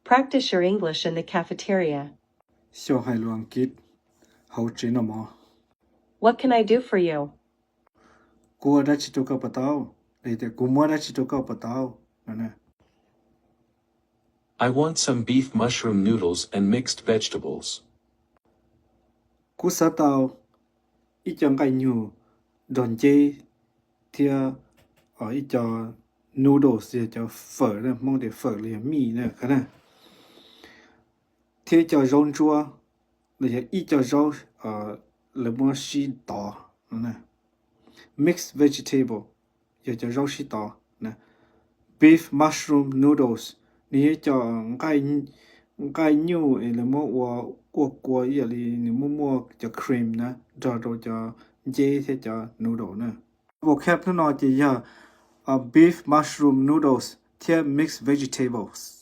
Practice your English in the cafeteria. Xyaum hais lus Askiv hauv tsev noj mov. What can I do for you? Kuv ua dab tsi rau koj puas tau? Los yog tias kuv muab dab tsi rau koj puas tau? No na. I want some beef mushroom noodles and mixed vegetables. Kuv xav tau ib co nqaij nyuj nrog nceb thiab ib co noodles yog cov fawm na, Hmoob tias fawm los yog mij na, thiab ib co zaub ntsuab los yog ib co zaub lawv muab sib tov no na. Mixed vegetable yog cov zaub sib tov na. Beef mushroom noodles nws yog ib co nqaij nyuj es lawv muab ua kuaj kua ib yam li nws muaj muaj cov cream na nrog rau cov nceb thiab cov noodle na. Vocab hnub no ces yog beef mushroom noodles thiab mixed vegetables.